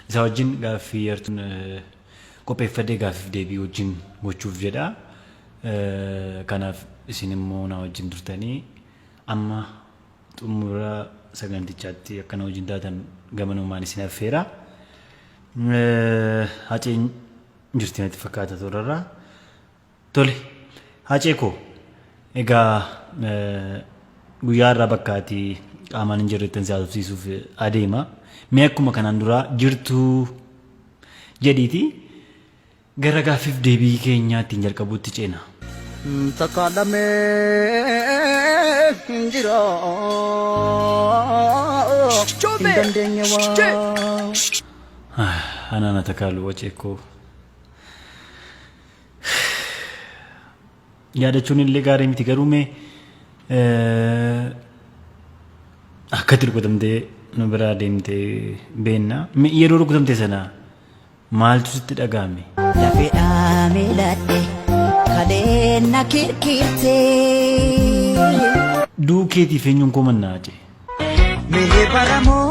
Isaa wajjin gaaffii yartuun qopheeffadhee gaaffiif deebii wajjin gochuuf jedha. Kanaaf isin immoo na wajjin turtanii amma xumura sagantichaatti akka na wajjin taatan gamanumaan isin affeera. Haceen jirti natti fakkaata toorarraa. Tole Hacee koo egaa guyyaa har'aa bakka ati qaamaan hin jirrettan si haasofsiisuuf adeema. Mee akkuma kanaan duraa jirtuu jedhiiti gara gaaffiif deebii keenyaa ittiin jalqabuutti ceena. Takka lamee hin jira hin dandeenye waa. Anaan atakaalu Hacee koo. Yaadachuun illee gaarii miti garuu mee akkatti rukutamtee nu biraa deemtee beenna. Mee yeroo rukutamte sana maaltu sitti dhaga'ame? Lafeedhaa miiladhe kaleen na kirkirte. Du'uu keetiif eenyuun komannaa Hacee? Mee baramoo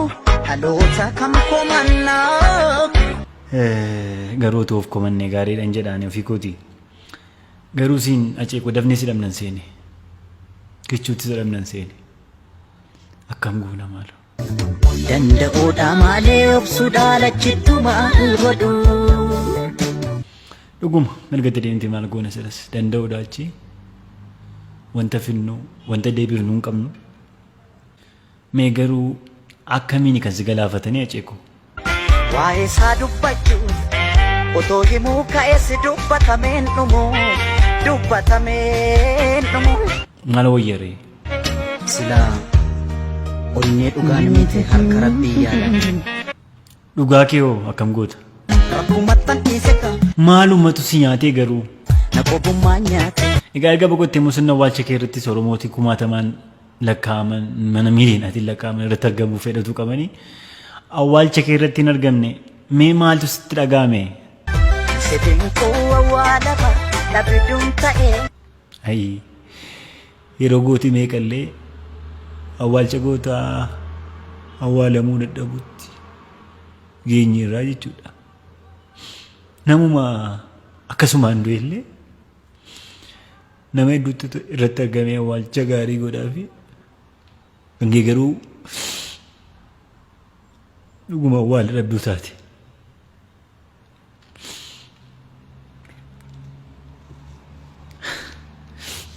dhaloota kam komannaa? Garuu otoo of komannee gaariidhan jedha ani ofii kooti. Garuu siin Hacee koo dafnee si dhabnan seene. Kichuutti si dhabnan seene. Akkam goona maaloo. Danda'uudha malee obsuudha lachittu maal godhu. Dhuguma mirgatti deemte maal goona silas danda'uudha achi wanta finnu wanta deebifnu hin qabnu. Mee garuu akkamiini kan si galaafatanii Hacee koo? Waa'ee isaa dubbachuuf otoo himuu ka'es dubbatameen dhumu dubbatameen dhumu. Maal wayyaree? Silaa onnee dhugaan miti harka rabbii yaala. Dhugaa kee hoo akkam goota? Rabbumattan dhiiseka Maalumatu si nyaatee garuu? Na qobummaa nyaate. Egaa erga boqottee immoo sirna awwaalcha kee irrattis Oromootii kumaatamaan lakkaa'aman mana miiliyoonaatiin lakkaa'aman irratti argamuu fedhatu qabanii awwaalcha kee irratti hin argamne mee maaltu sitti dhaga'ame? Fedhin koo awwaalama dhabidum ta'e. Ayii yeroo gooti meeqallee awwaalcha gootaa awwaalamuu dadhabutti geenyeerraa jechuudha. Namuma akkasumaan du'e illee nama hedduutti irratti argamee awwaalcha gaarii godhaafi kan kee garuu dhuguma awwaala dhabduu taate.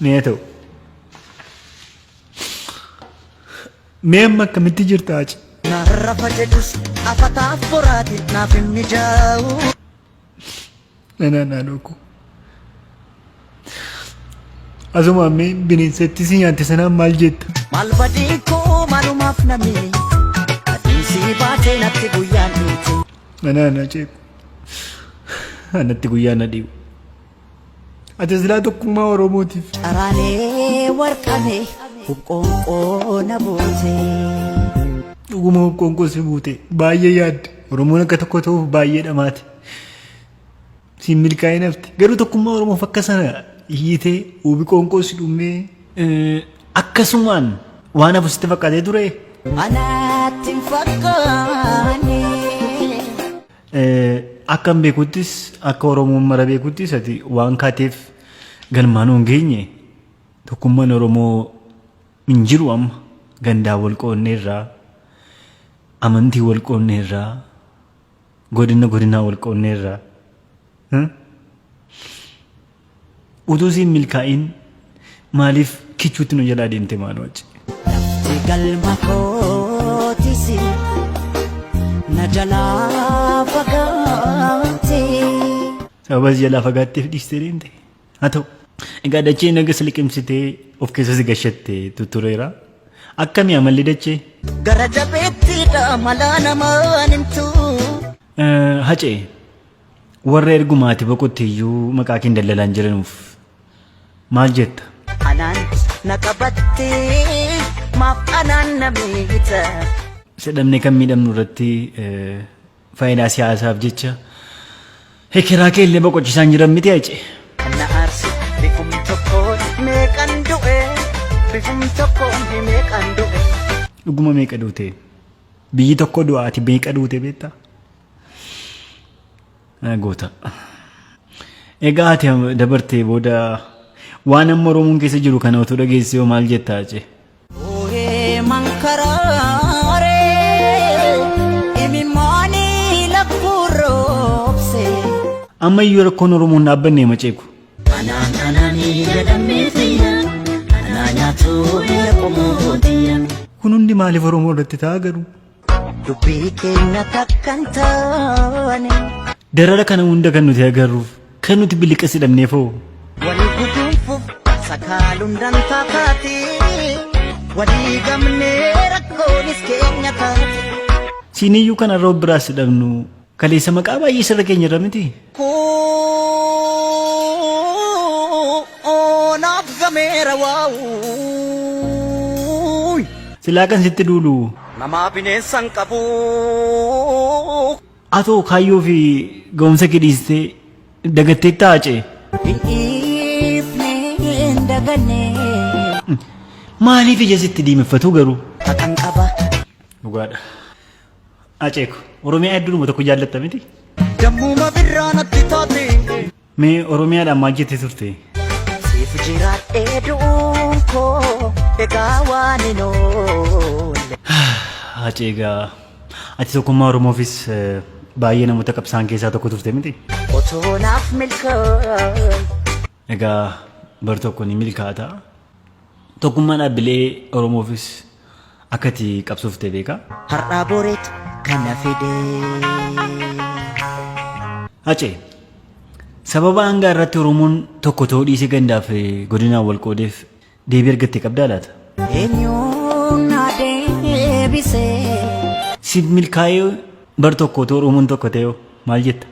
Mee haa ta'u. Mee amma akkamitti jirta Haci? Rafa jedhus afataaf boraati naaf hin mijaa'u. Nanaa naannoo koo. Asuma mee bineensatti si nyaatte sanaan maal jetta? Maal badii koo maalumaaf namni aduun si baatee natti guyyaan dhiite. Nanaa na ceeku. Anatti guyyaan na dhiibu. Ati silaa tokkummaa Oromootiif. Caraanee warqame hubqoonqoo na buute. Dhuguma hubqoonqoo si buute baay'ee yaadde. Oromoon akka tokko ta'uuf baay'ee dhamaate. Siin milkaa'in hafte. Garuu tokkummaa Oromoof akka sana iyyitee hubi qoonqoo si dhumee akkasumaan waan hafu sitti fakkaatee ture. Anaatti hin fakkaanne. Akkan beekuttis akka Oromoon mara beekuttis ati waan kaateef galmaan hin geenye tokkummaan Oromoo hin jiru amma gandaa wal qoonneerraa amantii wal qoonneerraa Godina godinaa wal qoonneerra. Utuu siin milkaa'in maaliif kichuutti nu jalaa deemte maaloo achi. Lafti galma kootis na jalaa fagaate. Sababa si jalaa fagaatteef dhiistee deemte. Haa ta'u. Egaa dacheen erga si liqimsitee of keessa si gashatte tuttureera. Akkami amalli dachee? Gara jabeettiidha malaa namaan himtu. Hacee warra erguma ati boqotte iyyuu maqaa keen daldalaan jiranuuf maal jetta? Anaan na qabattee maaf anaan na miita. Sedhamnee kan miidhamnu irratti Faayidaa siyaasaaf jecha hekeraa kee illee boqochisaan jiran miti Hace. Kan na aarsu bifum tokkoon meeqan du'e bifum tokkoon meeqan du'e. Dhuguma meeqa duute? Biyyi tokko du'a ati meeqa duute beektaa? Goota. Egaa ati dabartee booda waan amma Oromoon keessa jiru kana otoo dhageessee hoo maal jetta Hacee? Ooyee mankaraaree imimmaanii lakkuu roobse. Amma iyyuu rakkoon Oromoo hin dhaabbanne maceeku. Anaan anaanii jedhamee fayya anaa nyaatu biyya qomoo tiyya. Kun hundi maaliif Oromoo irratti ta'a garuu? Dubbii keenya takka hin taane. Darara kana hunda kan nuti agarruuf kan nuti biliqa si dhabneef hoo? Wal guduunfuuf sakaaluun dantaa taate. Walii gamnee rakkoonis keenya taate. Siiniyyuu kan har'a of biraa si dhabnu kaleessa maqaa baay'ee sirra keenya irra miti. Koo naaf gameera waawuuy. Silaa kan sitti duulu. Namaa bineensan qabu. Atoo kaayyoo fi ga'umsa kee dhiistee dagatteettaa Hacee? Hin dhiifne hin daganne. Maaliif ija sitti diimeffatuu garuu? Haqan qaba. Dhugaadha. Hacee ko Oromiyaa hedduudhuma tokko jaallatta miti? Dammuma birraa natti taate. Mee Oromiyaadhaan maal jettee turte? Siif jiraadhee du'uun koo egaa waan hin oolle. Hacee egaa ati tokkummaa Oromoofis baay'ee namoota qabsaan keessaa tokko turte miti? Otoo naaf milkaa'e. Egaa bar tokko ni milkaa'ata. Tokkummaa dhaabbilee Oromoofis akka ati qabsoofte beeka. Har'aa boreetu kana fide. Hacee, sababa hanga irratti Oromoon tokko ta'uu dhiisee gandaaf godinaan wal qoodeef deebii argatte qabdaa laata? Eenyuun na deebisee. Siif milkaa'ee bar tokko otoo Oromoon tokko ta'ee maal jetta?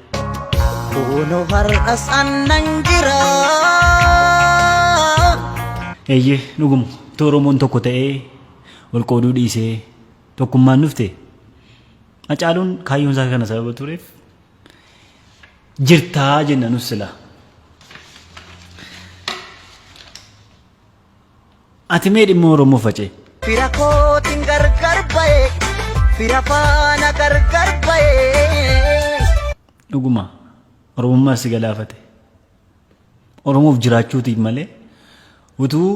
Kunoo har'as annan jira. Eeyyee dhuguma otoo Oromoon tokko ta'ee wal qooduu dhiisee tokkummaan dhufte Hacaaluun kaayyoon isaa kana sababa tureef jirtaa jenna nus silaa. Ati mee dhimma Oromoo facee. Fira kootiin gargar ba'e, fira faana gargar ba'e. Dhuguma Oromummaa si galaafate. Oromoof jiraachuutiif malee utuu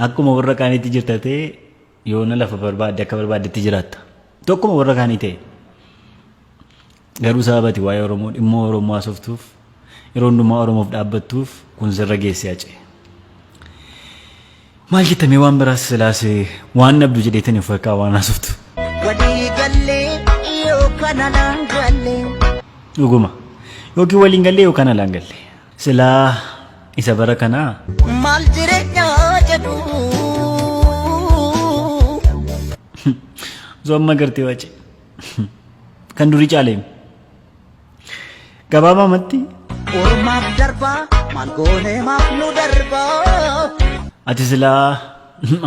akkuma warra kaaniitti jirta ta'e yoona lafa barbaadde akka barbaaddetti jiraatta. Tokkuma warra kaanii ta'e. Garuu sababa ati waa'ee Oromoo dhimma Oromoo haasoftuuf yeroo hundumaa Oromoof dhaabbattuuf kun sirra geesse Hacee. Maal jetta mee waan biraas silaas waan dhabdu jedheetani of harkaa waan haasoftu. Walii gallee yookaan alaan gallee. Dhuguma. Yookiin waliin gallee yookaan alaan gallee. Silaa isa bara kanaa. Maal jireenyaa jedhu. Osoo amma gartee wace. Kan durii caaleem. Gabaabamatti. Ormaaf darbaa maal goonee maaf nu darbaa. Ati silaa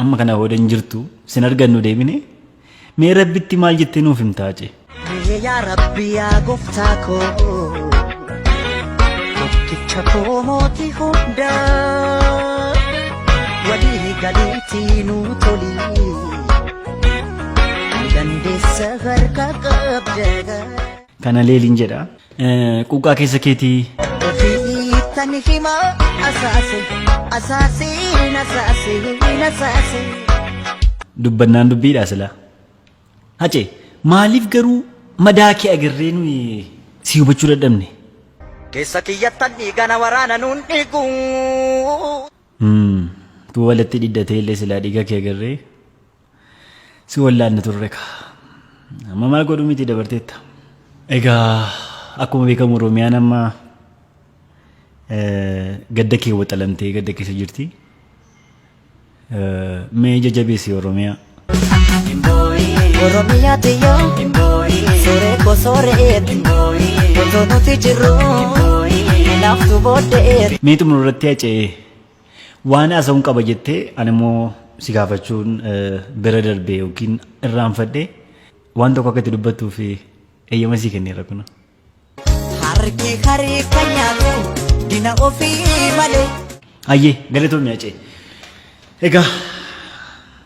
amma kana booda hin jirtu sin argannu deebine mee rabbitti maal jettee nuuf himta Hacee? Mee yaa rabbi yaa gooftaa koo tokkicha koo mootii hundaa walii galiitii nuu tolii. Dandeessa harka qabda. Kana leeliin jedha. Quuqqaa keessa keetii. Ofiittan hima asaase asaaseen asaaseen asaase. Dubbannaan dubbiidha silaa. Hacee maaliif garuu madaa kee agarree nuyi si hubachuu dadhabne? Keessa kiyyattan dhiigana waraana nuun dhiigu. Tuu walatti dhiddatee illee silaa dhiiga kee agarree Si wallaanna turre kaa. Amma maal godhu miti dabarteetta. Egaa akkuma beekamu Oromiyaan amma gadda kee waxalamtee gadda keessa jirti. Mee jajjabeessi Oromiyaa. Oromiyaa tiyya sooree koo sooreeti otoo nuti jirru laaftu booddeeti. Mee xumura irratti Hacee Waan haasa'uun qaba jettee ani immoo si gaafachuun bira darbe yookiin irraanfadhe waan tokko akka itti dubbattuuf eeyyama sii kenneera kuna. Harki harka nyaatu dina ofii malee. Hayyee galatoomi Hacee. Egaa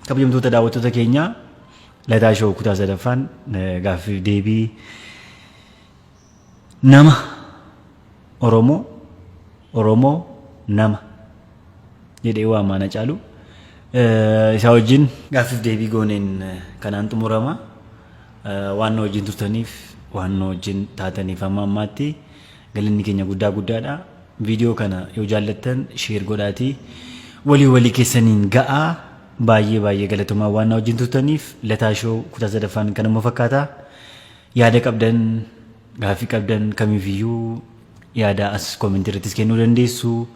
kabajamtoota daawwattoota keenyaa Lataa Show kutaa sadaffaan gaaffiif deebii nama Oromoo, Oromoo nama jedhee waamaan Hacaaluu. Isaa wajjin gaaffiif deebii gooneen kanaan xumurama. Waan nu wajjin turtaniif, waan nu wajjin taataniif amma ammaatti galanni keenya guddaa guddaadha. Viidiyoo kana yoo jaallattan share godhaatii walii walii keessaniin ga'aa. Baay'ee baay'ee galatoomaa waan na wajjin turtaniif. Lataa Show kutaa sadaffaan kanuma fakkaata. Yaada qabdan, gaaffii qabdan kamiifiyyuu yaada as koomentii irrattis kennuu dandeessu.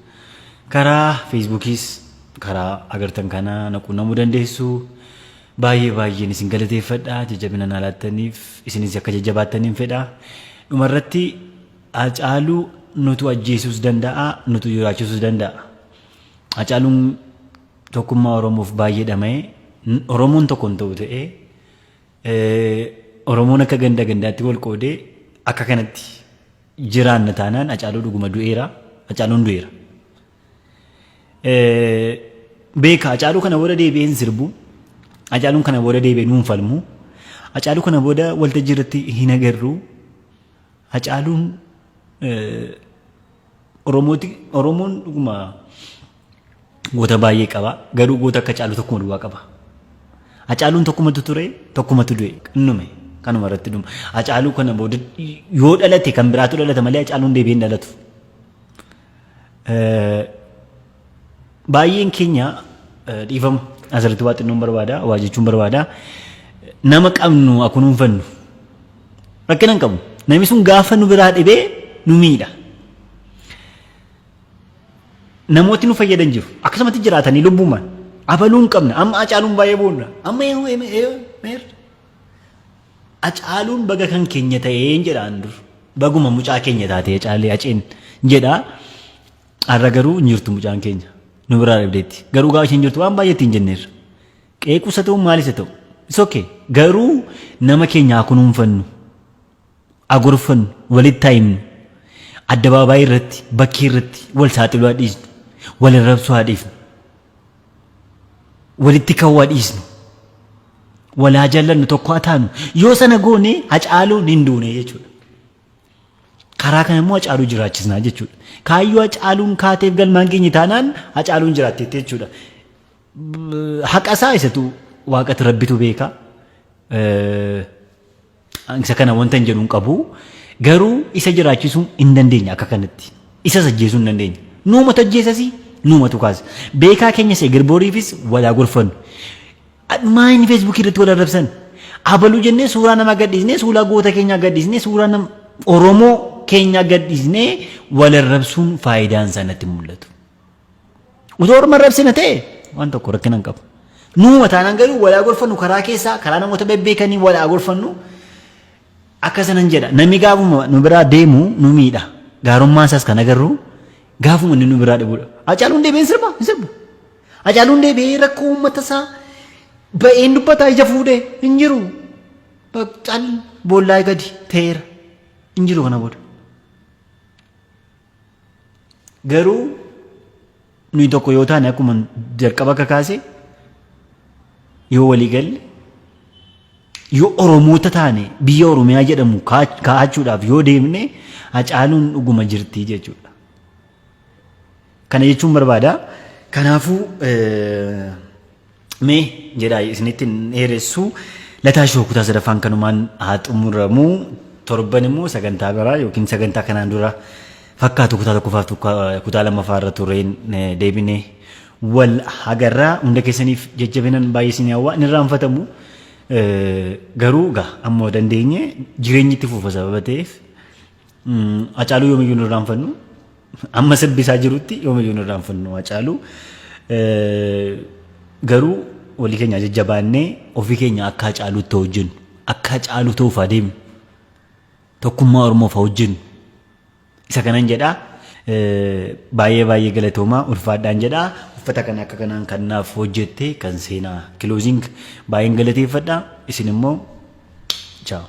Karaa Feesbuukiis karaa agartan kana na quunnamuu dandeessu. Baay'ee baay'een isin galateeffadha. Jajjabina naa laattaniif isinis akka jajjabaattaniin fedha. Dhumarratti Hacaaluu nutu ajjeesuus danda'a, nutu jiraachisuus danda'a. Hacaaluun tokkummaa Oromoof baay'ee dhama'e. Oromoon tokko hin ta'u ta'ee Oromoon akka ganda gandaatti wal qoodee akka kanatti jiraanna taanaan Hacaaluu dhuguma du'eera. Hacaaluun du'eera. Beeka Hacaaluu kana booda deebi'ee hin sirbu. Hacaaluun kana booda deebi'ee nuun falmu. Hacaaluu kana booda waltajjii irratti hin agarru. Hacaaluun Oromooti Oromoon dhuguma goota baay'ee qaba. Garuu goota akka Hacaaluu tokkuma duwwaa qaba. Hacaaluun tokkumatu ture, tokkumatu du'e, dhume. Kanuma irratti dhuma. Hacaaluu kana booda yoo dhalate kan biraatu dhalata malee Hacaaluun deebi'ee hin dhalatu. Baay'een keenya dhiifama asirratti waa xinnoon barbaada, waa jechuun barbaada. Nama qabnu haa kunuunfannu. Rakkina hin qabu. Namni sun gaafa nu biraa dhibee nu miidha. Namooti nu fayyadan jiru. Akkasumatti jiraatanii lubbumaan. Abaluu hin qabna. Amma Hacaaluun baay'ee boonna. Amma meer. Hacaaluun baga kan keenya ta'een jedhaan dur. Baguma mucaa keenya taatee Hacaalee Haceen jedha. Har'a garuu hin jirtu mucaan keenya. Nu biraa dhabdeetti. Garuu gaafa isheen jirtu waan baay'ee ittiin jenneerra. Qeequus haa ta'u maalis haa ta'u. It's okay. Garuu nama keenya haa kunuunfannu. Haa gorfannu. Walitti haa himnu. Addabaabaayii irratti, bakkee irratti wal saaxiluu haa dhiisnu. Wal arrabsuu haa dhiifnu. Walitti ka'uu haa dhiisnu. Wal haa jaallannu tokko haa taanu. Yoo sana goone Hacaaluun hin duune jechuudha. Karaa kana immoo Hacaaluu jiraachisnaa jechuudha. Kaayyoo Hacaaluun kaateef galmaan geenye taanaan Hacaaluun jiraatteetti jechuudha. Haqa isaa isatu waaqatu rabbitu beeka. Isa kana wanta hin jedhu hin qabu. Garuu isa jiraachisuu hin dandeenya akka kanatti. Isas ajjeesuu hin dandeenya. Nuumatu ajjeesasi, nuumatu kaasa. Beekaa keenyas egerbooriifis walaa gorfannu. Maa inni feesbuukii irratti wal arrabsan? Abaluu jennee suuraa namaa gadhiisnee, suuraa goota keenyaa gadhiisnee, suuraa nama Oromoo keenyaa gadhiisnee wal arrabsuun faayidaan isaa natti mul'atu. Utoo orma arrabsina ta'e waan tokko rakkina hin qabu. Nuuma taanaan garuu walaa gorfannu karaa keessaa karaa namoota bebbeekanii walaa gorfannu akka sanan jedha. Namni gaafuma nu biraa deemu nu miidha. Gaarummaan isaas kan agarru gaafuma inni nu biraa dhibudha. Hacaaluun deebi'ee hin sirba hin sirbu. Hacaaluun deebi'ee rakkoo uummata isaa ba'een dubbataa ija fuudhee hin jiru. Cal boollaa gadi ta'eera hin jiru kana booda. Garuu nuyi tokko yoo taane akkuma jalqaba akka kaase yoo walii galle yoo Oromoota taane biyya Oromiyaa jedhamu kaa'achuudhaaf yoo deemne Hacaaluun dhuguma jirti jechuudha. Kana jechuun barbaada. Kanaafuu mee jedhaa isinitti hin dheeressu. Lataa Shoo kutaa sadaffaan kanumaan haa xumuramu. Torban immoo sagantaa biraa yookiin sagantaa kanaan dura fakkaatu kutaa tokkoffaaf kutaa lammaffaa irra tureen deebinee wal agarraa hunda keessaniif jajjabinan baay'ee isin hawwa. Inni irraanfatamu garuu gaa ammoo dandeenye jireenyi itti fufa sababa ta'eef Hacaaluu yoomiyyuu hin irraanfannu. Amma sirbi isaa jirutti yoomiyyuu hin irraanfannu Hacaaluu. Garuu walii keenya jajjabaannee ofii keenya akka Hacaaluutti hojjennu. Akka Hacaaluu ta'uuf haa deemnu. Tokkummaa Oromoof haa hojjennu. Isa kanan jedha. Baay'ee baay'ee galatoomaa ulfaadhaan jedha. Uffata kana akka kanaan kan naaf hojjette kan seenaa kiloozing baay'een galateeffadha. Isin immoo chaaw.